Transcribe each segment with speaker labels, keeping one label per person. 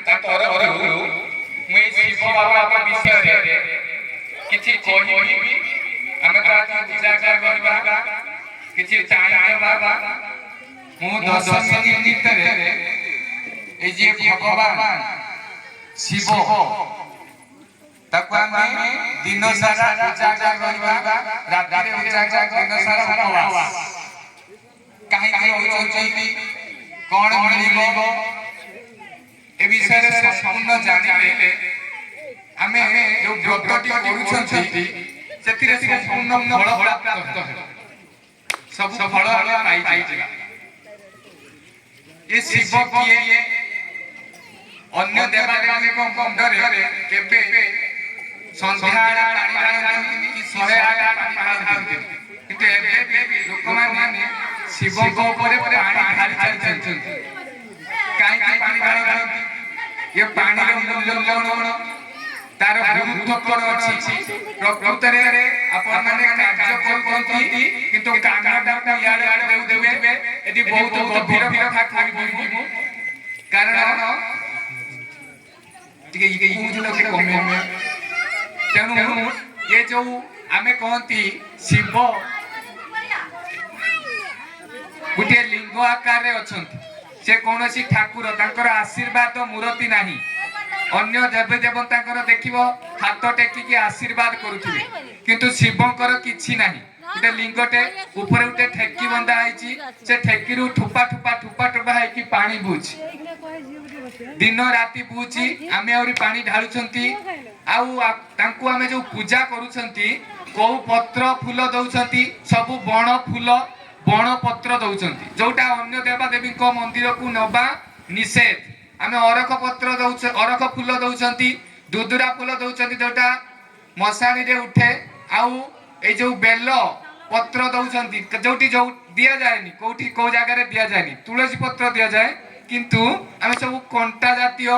Speaker 1: ତାଙ୍କ ତରଫରୁ ମୁଁ ଏଇ ଶିବ ବାବାଙ୍କ ବିଷୟରେ କିଛି କହିବି। ଆମେ ତ ଆଜି ଉଜାଗର କରିବା, କିଛି ଟାଇମ ଦେବା। ମୁଁ 10 ମିନିଟ ଭିତରେ ଏଇ ଯିଏ ଭଗବାନ ଶିବ, ତାକୁ ଆମେ ଦିନ ସାରା ଉଜାଗର କରିବା, ରାତିରେ ଉଜାଗର, ଦିନ ସାରା ଉପବାସ। କାହିଁକି ରହୁଛନ୍ତି, କଣ ମିଳିବ, ଏ ବିଷୟରେ ସମ୍ପୂର୍ଣ୍ଣ ଜାଣିଲେ ଆମେ ଯୋଉ ବ୍ରତଟି କରୁଛନ୍ତି, ସେଥିରେ ସମ୍ପୂର୍ଣ୍ଣ ଫଳ ପ୍ରାପ୍ତ ହେବ। ସବୁ ଫଳ ଆମେ ପାଇଯିବା। ଏ ଶିବ କିଏ? ଅନ୍ୟ ଦେବାଦେବୀଙ୍କ ମୁଣ୍ଡରେ କେବେ ସନ୍ଧ୍ୟାବେଳେ ପାଣି ଢାଳନ୍ତିନି କି 108 ପାଣି ଢାଳନ୍ତିନି। କିନ୍ତୁ ଏବେ ବି ଲୋକମାନେ ଶିବଙ୍କ ଉପରେ ପାଣି ଢାଳି ଚାଲିଛନ୍ତି। କାହିଁକି ପାଣି ଢାଳନ୍ତି? ଏ ପାଣିର ମୂଲ୍ୟ କଣ? ତାର ଗୁରୁତ୍ୱ କଣ ଅଛି? ପ୍ରକୃତରେ ଆପଣମାନେ କାର୍ଯ୍ୟ କରୁଛନ୍ତି, କିନ୍ତୁ କାନଟାକୁ ଇଆଡ଼େ ଇଆଡ଼େ ଦେଉଥିବେ। ଏଠି ବହୁତ ଗଭୀର କଥା କହିବି ମୁଁ, କାରଣ ଟିକେ ଟିକେ କମେଇ। ତେଣୁ ଏ ଯୋଉ ଆମେ କହନ୍ତି, ଶିବ ଗୋଟିଏ ଲିଙ୍ଗ ଆକାରରେ ଅଛନ୍ତି। ସେ କୌଣସି ଠାକୁର, ତାଙ୍କର ଆଶୀର୍ବାଦ ମୂରତି ନାହିଁ। ଅନ୍ୟ ଦେବୀ ଦେବତାଙ୍କର ଦେଖିବ, ହାତ ଟେକିକି ଆଶୀର୍ବାଦ କରୁଥିବେ, କିନ୍ତୁ ଶିବଙ୍କର କିଛି ନାହିଁ। ଗୋଟେ ଲିଙ୍ଗଟେ, ଉପରେ ଗୋଟେ ଠେକି ବନ୍ଧା ହେଇଛି। ସେ ଠେକିରୁ ଠୁପା ଠୁପା ଠୁପା ଠୁପା ହେଇକି ପାଣି ବହୁଛି, ଦିନ ରାତି ବହୁଛି। ଆମେ ଆହୁରି ପାଣି ଢାଳୁଛନ୍ତି। ଆଉ ତାଙ୍କୁ ଆମେ ଯୋଉ ପୂଜା କରୁଛନ୍ତି, କୋଉ ପତ୍ର ଫୁଲ ଦଉଛନ୍ତି? ସବୁ ବଣ ଫୁଲ, ବଣ ପତ୍ର ଦଉଛନ୍ତି, ଯୋଉଟା ଅନ୍ୟ ଦେବା ଦେବୀଙ୍କ ମନ୍ଦିରକୁ ନବା ନିଷେଧ। ଆମେ ଅରଖ ପତ୍ର ଦଉଛେ, ଅରଖ ଫୁଲ ଦଉଛନ୍ତି, ଦୁଦୁରା ଫୁଲ ଦଉଛନ୍ତି, ଯୋଉଟା ମଶାଣିରେ ଉଠେ। ଆଉ ଏଇ ଯୋଉ ବେଲ ପତ୍ର ଦଉଛନ୍ତି, ଯୋଉଠି ଯୋଉ ଦିଆଯାଏନି, କୋଉଠି କୋଉ ଜାଗାରେ ଦିଆଯାଏନି। ତୁଳସୀ ପତ୍ର ଦିଆଯାଏ, କିନ୍ତୁ ଆମେ ସବୁ କଣ୍ଟା ଜାତୀୟ,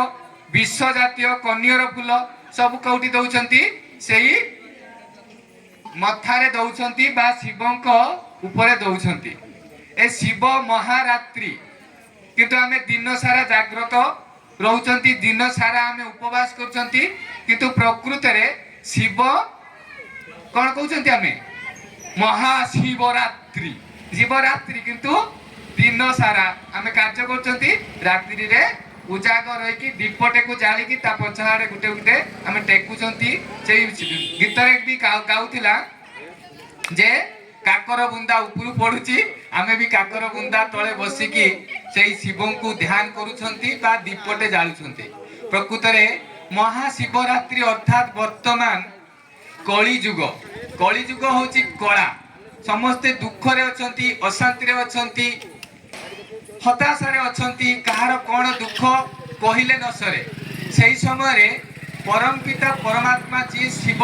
Speaker 1: ବିଷ ଜାତୀୟ କନିଅର ଫୁଲ ସବୁ କୋଉଠି ଦଉଛନ୍ତି? ସେଇ ମଥାରେ ଦଉଛନ୍ତି ବା ଶିବଙ୍କ ଉପରେ ଦଉଛନ୍ତି। ଏ ଶିବ ମହାରାତ୍ରି, କିନ୍ତୁ ଆମେ ଦିନ ସାରା ଜାଗ୍ରତ ରହୁଛନ୍ତି, ଦିନ ସାରା ଆମେ ଉପବାସ କରୁଛନ୍ତି। କିନ୍ତୁ ପ୍ରକୃତରେ ଶିବ କଣ କହୁଛନ୍ତି? ଆମେ ମହାଶିବରାତ୍ରି, ଶିବରାତ୍ରି, କିନ୍ତୁ ଦିନ ସାରା ଆମେ କାର୍ଯ୍ୟ କରୁଛନ୍ତି। ରାତ୍ରିରେ ଉଜାଗର ରହିକି ଦୀପଟାକୁ ଜାଳିକି ତା ପଛ ଆଡେ ଗୋଟେ ଗୋଟେ ଆମେ ଟେକୁଛନ୍ତି। ସେଇ ଗୀତରେ ବି ଗାଉଥିଲା ଯେ କାକର ବୁନ୍ଦା ଉପରୁ ପଡୁଛି, ଆମେ ବି କାକର ବୁନ୍ଦା ତଳେ ବସିକି ସେଇ ଶିବଙ୍କୁ ଧ୍ୟାନ କରୁଛନ୍ତି ବା ଦୀପଟେ ଜାଳୁଛନ୍ତି। ପ୍ରକୃତରେ ମହାଶିବରାତ୍ରି ଅର୍ଥାତ୍ ବର୍ତ୍ତମାନ କଳିଯୁଗ। କଳିଯୁଗ ହଉଛି କଳା। ସମସ୍ତେ ଦୁଃଖରେ ଅଛନ୍ତି, ଅଶାନ୍ତିରେ ଅଛନ୍ତି, ହତାଶାରେ ଅଛନ୍ତି। କାହାର କଣ ଦୁଃଖ କହିଲେ ନ ସରେ। ସେଇ ସମୟରେ ପରମ ପିତା ପରମାତ୍ମା ଯିଏ ଶିବ,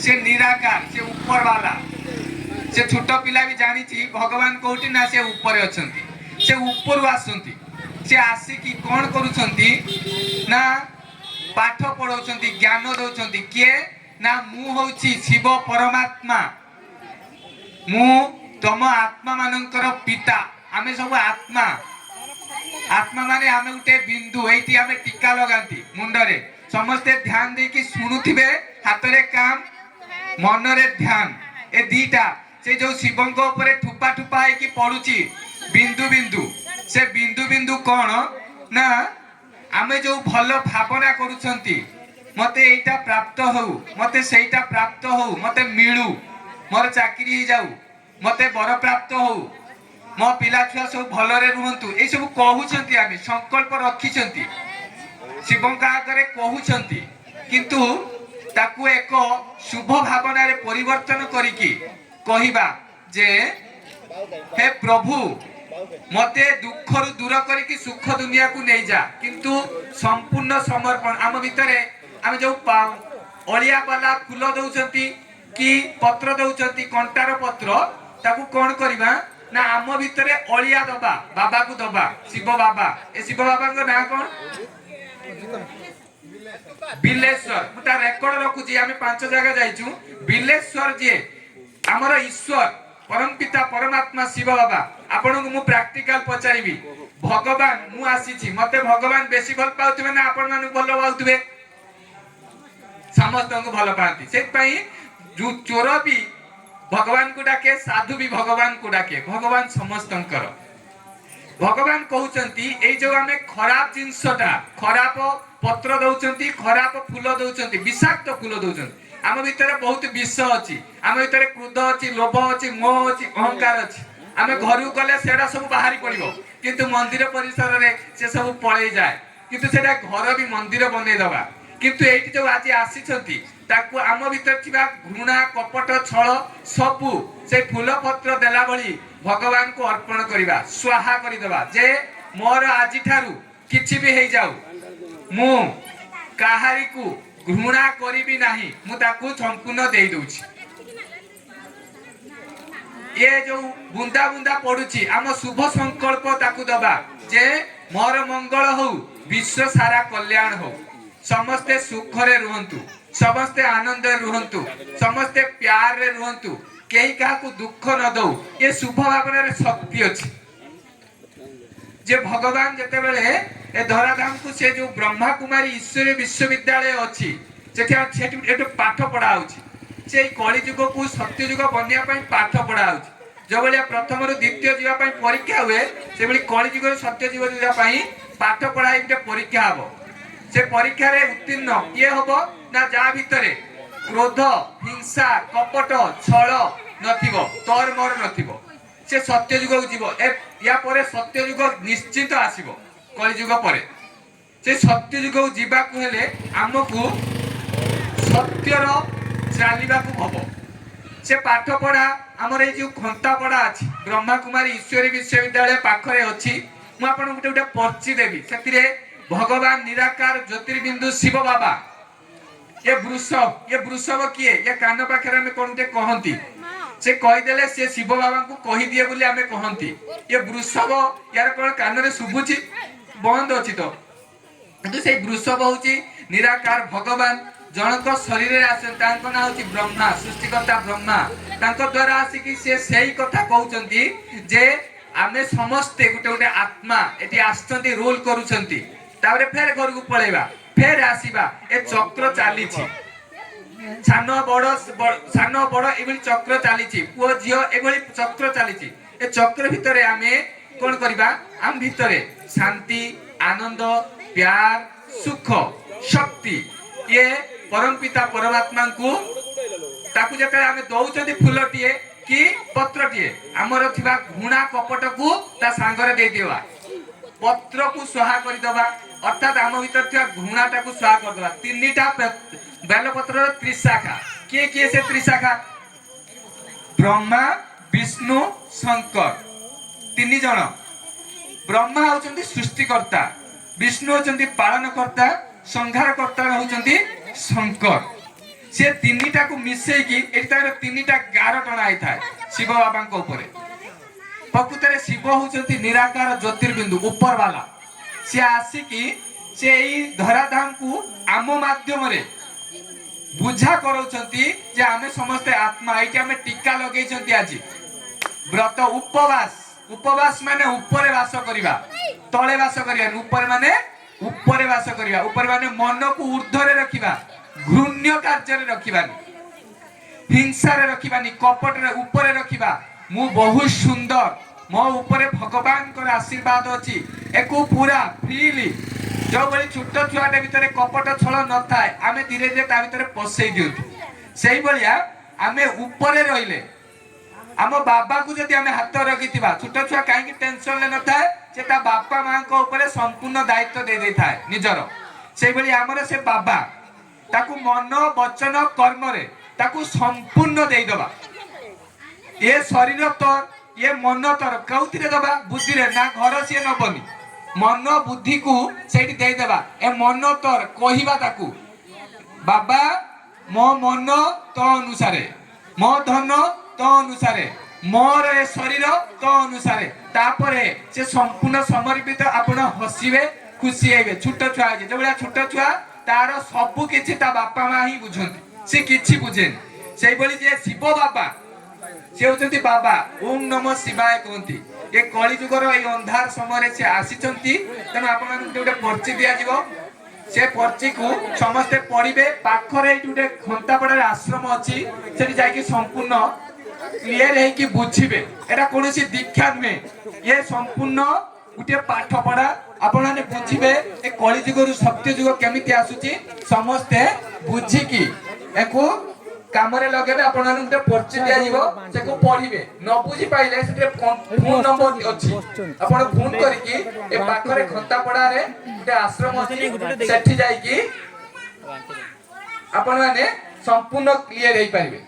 Speaker 1: ସେ ନିରାକାର, ସେ ଉପରବାଲା। ସେ ଛୋଟ ପିଲା ବି ଜାଣିଛି ଭଗବାନ କୋଉଠି ନା ସେ ଉପରେ ଅଛନ୍ତି। ସେ ଉପରୁ ଆସନ୍ତି। ସେ ଆସିକି କଣ କରୁଛନ୍ତି ନା ପାଠ ପଢଉଛନ୍ତି, ଜ୍ଞାନ ଦଉଛନ୍ତି। କିଏ ନା ମୁଁ ହଉଛି ଶିବ ପରମାତ୍ମା, ମୁଁ ତମ ଆତ୍ମା ମାନଙ୍କର ପିତା। ଆମେ ସବୁ ଆତ୍ମା। ଆତ୍ମା ମାନେ ଆମେ ଗୋଟେ ବିନ୍ଦୁ। ଏଇଠି ଆମେ ଟୀକା ଲଗାନ୍ତି ମୁଣ୍ଡରେ। ସମସ୍ତେ ଧ୍ୟାନ ଦେଇକି ଶୁଣୁଥିବେ। ହାତରେ କାମ, ମନରେ ଧ୍ୟାନ, ଏ ଦିଟା। ସେ ଯୋଉ ଶିବଙ୍କ ଉପରେ ଠୁପା ଠୁପା ହେଇକି ପଡୁଛି ବିନ୍ଦୁ ବିନ୍ଦୁ, ସେ ବିନ୍ଦୁ ବିନ୍ଦୁ କଣ ନା ଆମେ ଯୋଉ ଭଲ ଭାବନା କରୁଛନ୍ତି, ମତେ ଏଇଟା ପ୍ରାପ୍ତ ହଉ, ମତେ ସେଇଟା ପ୍ରାପ୍ତ ହଉ, ମତେ ମିଳୁ, ମୋର ଚାକିରି ହେଇଯାଉ, ମତେ ବର ପ୍ରାପ୍ତ ହଉ, ମୋ ପିଲା ଛୁଆ ସବୁ ଭଲରେ ରୁହନ୍ତୁ, ଏଇ ସବୁ କହୁଛନ୍ତି। ଆମେ ସଂକଳ୍ପ ରଖିଛନ୍ତି, ଶିବଙ୍କ ଆଗରେ କହୁଛନ୍ତି, କିନ୍ତୁ ତାକୁ ଏକ ଶୁଭ ଭାବନାରେ ପରିବର୍ତ୍ତନ କରିକି କହିବା ଯେ ହେ ପ୍ରଭୁ, ମତେ ଦୁଃଖରୁ ଦୂର କରିକି ସୁଖ ଦୁନିଆକୁ ନେଇଯା। କିନ୍ତୁ ସମ୍ପୂର୍ଣ୍ଣ ସମର୍ପଣ ଆମ ଭିତରେ। ଆମେ ଯୋଉ ଅଳିଆ ବାଲା ଫୁଲ ଦଉଛନ୍ତି କି ପତ୍ର ଦଉଛନ୍ତି, କଣ୍ଟାର ପତ୍ର, ତାକୁ କଣ କରିବା ନା ଆମ ଭିତରେ ଅଳିଆ ଦବା, ବାବାକୁ ଦବା। ଶିବ ବାବା, ଏ ଶିବ ବାବାଙ୍କ ନାଁ କଣ? ବିଲେଶ୍ୱର। ମୁଁ ତା ରେକର୍ଡ ରଖୁଛି। ଆମେ ପାଞ୍ଚ ଜାଗା ଯାଇଛୁ। ବିଲେଶ୍ୱର ଯିଏ ଆମର ଈଶ୍ୱର। ପରମପିତା ପରମାତ୍ମା ଶିବ ବାବା। ଆପଣଙ୍କୁ ମୁଁ ପ୍ରାକ୍ଟିକାଲ ପଚାରିବି, ଭଗବାନ ମୁଁ ଆସିଛି, ମତେ ଭଗବାନ ବେଶୀ ଭଲ ପାଉଥିବେ ନା ଆପଣ ମାନଙ୍କୁ ଭଲ ପାଉଥିବେ? ସମସ୍ତଙ୍କୁ ଭଲ ପାଆନ୍ତି। ସେଥିପାଇଁ ଯୋଉ ଚୋର ବି ଭଗବାନଙ୍କୁ ଡାକେ, ସାଧୁ ବି ଭଗବାନଙ୍କୁ ଡାକେ। ଭଗବାନ ସମସ୍ତଙ୍କର। ଭଗବାନ କହୁଛନ୍ତି, ଏଇ ଯୋଉ ଆମେ ଖରାପ ଜିନିଷଟା, ଖରାପ ପତ୍ର ଦଉଛନ୍ତି, ଖରାପ ଫୁଲ ଦଉଛନ୍ତି, ବିଷାକ୍ତ ଫୁଲ ଦଉଛନ୍ତି। ଆମ ଭିତରେ ବହୁତ ବିଷ ଅଛି। ଆମ ଭିତରେ କ୍ରୋଧ ଅଛି, ଲୋଭ ଅଛି, ମୋହ ଅଛି, ଅହଙ୍କାର ଅଛି। ଆମେ ଘରକୁ ଗଲେ ସେଟା ସବୁ ବାହାରି ପଡିବ, କିନ୍ତୁ ମନ୍ଦିର ପରିସରରେ ସେ ସବୁ ପଳେଇ ଯାଏ। କିନ୍ତୁ ସେଟା ଘର ବି ମନ୍ଦିର ବନେଇଦବା। କିନ୍ତୁ ଏଇଠି ଯୋଉ ଆଜି ଆସିଛନ୍ତି, ତାକୁ ଆମ ଭିତରେ ଥିବା ଘୃଣା, କପଟ, ଛଳ ସବୁ ସେଇ ଫୁଲ ପତ୍ର ଦେଲା ଭଳି ଭଗବାନଙ୍କୁ ଅର୍ପଣ କରିବା, ସ୍ୱାହା କରିଦେବା ଯେ ମୋର ଆଜିଠାରୁ କିଛି ବି ହେଇଯାଉ, ମୁଁ କାହାରିକୁ ଘୃଣା କରିବି ନାହିଁ, ମୁଁ ତାକୁ ସମ୍ପୂର୍ଣ୍ଣ ଦେଇ ଦଉଛି। ଇଏ ଯୋଉ ବୁନ୍ଦା ବୁନ୍ଦା ପଡୁଛି, ଆମ ଶୁଭ ସଂକଳ୍ପ ତାକୁ ଦବା ଯେ ମୋର ମଙ୍ଗଳ ହଉ, ବିଶ୍ୱ ସାରା କଲ୍ୟାଣ ହଉ, ସମସ୍ତେ ସୁଖରେ ରୁହନ୍ତୁ, ସମସ୍ତେ ଆନନ୍ଦରେ ରୁହନ୍ତୁ, ସମସ୍ତେ ପ୍ୟାରରେ ରୁହନ୍ତୁ, କେହି କାହାକୁ ଦୁଃଖ ନ ଦଉ। ଏ ଶୁଭ ଭାବନାରେ ଶକ୍ତି ଅଛି। ଯେ ଭଗବାନ ଯେତେବେଳେ ଏ ଧରାଧାମକୁ, ସେ ଯୋଉ ବ୍ରହ୍ମା କୁମାରୀ ଈଶ୍ୱରୀୟ ବିଶ୍ୱବିଦ୍ୟାଳୟ ଅଛି, ସେଠି ସେଠି ଏଠି ପାଠ ପଢା ହଉଛି। ସେଇ କଳି ଯୁଗକୁ ସତ୍ୟ ଯୁଗ ବନିବା ପାଇଁ ପାଠ ପଢା ହଉଛି। ଯୋଉଭଳିଆ ପ୍ରଥମରୁ ଦ୍ୱିତୀୟ ଯିବା ପାଇଁ ପରୀକ୍ଷା ହୁଏ, ସେଭଳି କଳି ଯୁଗରୁ ସତ୍ୟ ଯୁଗ ଯିବା ପାଇଁ ପାଠ ପଢା ହେଇକି ଗୋଟେ ପରୀକ୍ଷା ହବ। ସେ ପରୀକ୍ଷାରେ ଉତ୍ତୀର୍ଣ୍ଣ କିଏ ହବ ନା ଯାହା ଭିତରେ କ୍ରୋଧ, ହିଂସା, କପଟ, ଛଳ ନଥିବ, ତୋର ମୋର ନଥିବ, ସେ ସତ୍ୟ ଯୁଗକୁ ଯିବ। ୟା ପରେ ସତ୍ୟ ଯୁଗ ନିଶ୍ଚିତ ଆସିବ କଳି ଯୁଗ ପରେ। ସେ ସତ୍ୟ ଯୁଗକୁ ଯିବାକୁ ହେଲେ ଆମକୁ ସତ୍ୟର ଚାଲିବାକୁ ହବ। ସେ ପାଠ ପଢା ଆମର ଏଇ ଯୋଉ ଖନ୍ତାପଡା ଅଛି, ବ୍ରହ୍ମାକୁମାରୀ ଈଶ୍ୱରୀ ବିଶ୍ୱବିଦ୍ୟାଳୟ ପାଖରେ ଅଛି। ମୁଁ ଆପଣଙ୍କୁ ଗୋଟେ ଗୋଟେ ପର୍ଚି ଦେବି। ସେଥିରେ ଭଗବାନ ନିରାକାର ଜ୍ୟୋତିର୍ବିନ୍ଦୁ ଶିବ ବାବା, ଏ ବୃଷଭ, ଏ ବୃଷଭ କିଏ? ଏ କାନ ପାଖରେ ଆମେ କଣ ଗୋଟେ କହନ୍ତି, ସେ କହିଦେଲେ ସେ ଶିବ ବାବାଙ୍କୁ କହିଦିଏ ବୋଲି ଆମେ କହନ୍ତି। ଏ ବୃଷଭ, ୟାର କଣ କାନରେ ଶୁଭୁଛି? ବନ୍ଦ ଅଛି ତ। କିନ୍ତୁ ସେଇ ବୃଷଭ ହଉଛି ନିରାକାର ଭଗବାନ। ଜଣଙ୍କ ଶରୀରରେ ଆସନ୍ତି, ତାଙ୍କ ନାଁ ହଉଛି ବ୍ରହ୍ମା, ସୃଷ୍ଟିକର୍ତ୍ତା ବ୍ରହ୍ମା। ତାଙ୍କ ଦ୍ଵାରା ଆସିକି ସେ ସେଇ କଥା କହୁଛନ୍ତି ଯେ ଆମେ ସମସ୍ତେ ଗୋଟେ ଗୋଟେ ଆତ୍ମା, ଏଠି ଆସିଛନ୍ତି, ରୁଲ କରୁଛନ୍ତି, ତାପରେ ଫେର ଘରକୁ ପଳେଇବା, ଫେର ଆସିବା। ଏ ଚକ୍ର ଚାଲିଛି। ସାନ ବଡ, ସାନ ବଡ, ଏଭଳି ଚକ୍ର ଚାଲିଛି। ପୁଅ ଝିଅ, ଏଭଳି ଚକ୍ର ଚାଲିଛି। ଏ ଚକ୍ର ଭିତରେ ଆମେ କଣ କରିବା? ଆମ ଭିତରେ ଶାନ୍ତି, ଆନନ୍ଦ, ପ୍ୟାର, ସୁଖ, ଶକ୍ତି, ଇଏ ପରମପିତା ପରମାତ୍ମାଙ୍କୁ ତାକୁ ଯେତେବେଳେ ଆମେ ଦଉଛନ୍ତି ଫୁଲଟିଏ କି ପତ୍ରଟିଏ, ଆମର ଥିବା ଘୃଣା କପଟକୁ ତା ସାଙ୍ଗରେ ଦେଇଦେବା, ପତ୍ରକୁ ସ୍ୱାହା କରିଦବା, ଅର୍ଥାତ୍ ଆମ ଭିତରେ ଥିବା ଘୃଣାଟାକୁ ସ୍ୱାହା କରିଦବା। ତିନିଟା ବେଲପତ୍ରର ତ୍ରିଶାଖା। କିଏ କିଏ ସେ ତ୍ରିଶାଖା? ବ୍ରହ୍ମା, ବିଷ୍ଣୁ, ଶଙ୍କର, ତିନି ଜଣ। ବ୍ରହ୍ମା ହଉଛନ୍ତି ସୃଷ୍ଟିକର୍ତ୍ତା, ବିଷ୍ଣୁ ହଉଛନ୍ତି ପାଳନକର୍ତ୍ତା, ସଂହାରକର୍ତ୍ତା ହଉଛନ୍ତି ଶଙ୍କର। ସେ ତିନିଟାକୁ ମିଶେଇକି ଏଠି ତାର ତିନିଟା ଗାର ଟଣା ହେଇଥାଏ ଶିବ ବାବାଙ୍କ ଉପରେ। ପ୍ରକୃତରେ ଶିବ ହଉଛନ୍ତି ନିରାକାର ଜ୍ୟୋତିର୍ବିନ୍ଦୁ, ଉପର ବାଲା। ସେ ଆସିକି ସେ ଏଇ ଧରାଧାମକୁ ଆମ ମାଧ୍ୟମରେ ବୁଝା କରାଉଛନ୍ତି ଯେ ଆମେ ସମସ୍ତେ ଆତ୍ମା। ଏଇଠି ଆମେ ଟୀକା ଲଗେଇଛନ୍ତି ଆଜି, ବ୍ରତ ଉପବାସ। ଉପବାସ ମାନେ ଉପରେ ବାସ କରିବା, ତଳେ ବାସ କରିବା। ଉପରେ ମାନେ ଉପରେ ବାସ କରିବା। ଉପରେ ମାନେ ମନକୁ ଉର୍ଦ୍ଧ୍ୱରେ ରଖିବା, ଘୃଣ୍ୟ କାର୍ଯ୍ୟରେ ରଖିବାନି, ହିଂସାରେ ରଖିବାନି, କପଟରେ ଉପରେ ରଖିବା। ମୁଁ ବହୁତ ସୁନ୍ଦର, ମୋ ଉପରେ ଭଗବାନଙ୍କର ଆଶୀର୍ବାଦ ଅଛି। ଏକୁ ପୁରା ଫ୍ରିଲି, ଯୋଉଭଳି ଛୋଟ ଛୁଆଟା ଭିତରେ କପଟ ଛଳ ନଥାଏ, ଆମେ ଧୀରେ ଧୀରେ ତା ଭିତରେ ପଶେଇ ଦିଅନ୍ତି, ସେଇଭଳିଆ ଆମେ ଉପରେ ରହିଲେ, ଆମ ବାବାକୁ ଯଦି ଆମେ ହାତ ରଖିଥିବା, ଛୋଟ ଛୁଆ କାହିଁକି ଟେନସନରେ ନଥାଏ? ସେ ତା ବାପା ମାଙ୍କ ଉପରେ ସମ୍ପୂର୍ଣ୍ଣ ଦାୟିତ୍ୱ ଦେଇ ଦେଇଥାଏ ନିଜର। ସେଇଭଳି ଆମର ସେ ବାବା, ତାକୁ ମନ, ବଚନ, କର୍ମରେ ତାକୁ ସମ୍ପୂର୍ଣ୍ଣ ଦେଇଦବା। ଏ ଶରୀର ତୋର, ଇଏ ମନ ତୋର। କୋଉଥିରେ ଦବା? ବୁଦ୍ଧିରେ ନା, ଘର ସିଏ ନବନି। ମନ ବୁଦ୍ଧିକୁ ସେଇଠି ଦେଇଦେବା। ଏ ମନ ତୋର କହିବା ତାକୁ, ବାବା ମୋ ମନ ତୋ ଅନୁସାରେ, ମୋ ଧନ ତୋ ଅନୁସାରେ, ମୋର ଏ ଶରୀର ତୋ ଅନୁସାରେ। ତାପରେ ସେ ସମ୍ପୂର୍ଣ୍ଣ ସମର୍ପିତ। ଆପଣ ହସିବେ, ଖୁସି ହେବେ। ଛୋଟ ଛୁଆ ଅଛି, ଯୋଉଭଳିଆ ଛୋଟ ଛୁଆ ତାର ସବୁ କିଛି ତା ବାପା ମା ହିଁ ବୁଝନ୍ତି, ସେ କିଛି ବୁଝେନି। ସେଇଭଳି ଯେ ଶିବ ବାବା, ସେ ହଉଛନ୍ତି ବାବା, ଓಂ ନମ ଶିବାୟ କୁହନ୍ତି। ଏ କଳିଯୁଗର ଏଇ ଅନ୍ଧାର ସମୟରେ ସେ ଆସିଛନ୍ତି। ତେଣୁ ଆପଣମାନଙ୍କୁ ଗୋଟେ ପର୍ଚି ଦିଆଯିବ, ସେ ପର୍ଚିକୁ ସମସ୍ତେ ପଢିବେ। ପାଖରେ ଏଇଠି ଗୋଟେ ଖନ୍ତାପଡ଼ାରେ ଆଶ୍ରମ ଅଛି, ସେଠି ଯାଇକି ସମ୍ପୂର୍ଣ୍ଣ କ୍ଲିୟର ହେଇକି ବୁଝିବେ। ଏଟା କୌଣସି ଦୀକ୍ଷା ନୁହେଁ, ଇଏ ସମ୍ପୂର୍ଣ୍ଣ ଗୋଟିଏ ପାଠ ପଢା। ଆପଣମାନେ ବୁଝିବେ ଏ କଳିଯୁଗରୁ ସତ୍ୟ ଯୁଗ କେମିତି ଆସୁଛି। ସମସ୍ତେ ବୁଝିକି ୟାକୁ କାମରେ ଲଗେଇବେ। ଆପଣମାନଙ୍କୁ ଗୋଟେ ପର୍ଚି ଦିଆଯିବ, ସେକୁ ପଢିବେ। ନ ବୁଝି ପାଇଲେ ସେଥିରେ ଫୋନ ନମ୍ବର ଅଛି, ଆପଣ ଫୋନ କରିକି ଏ ପାଖରେ ଖନ୍ତାପଡାରେ ଗୋଟେ ଆଶ୍ରମ ଅଛି, ସେଠି ଯାଇକି ଆପଣମାନେ ସମ୍ପୂର୍ଣ୍ଣ କ୍ଲିୟର ହେଇପାରିବେ।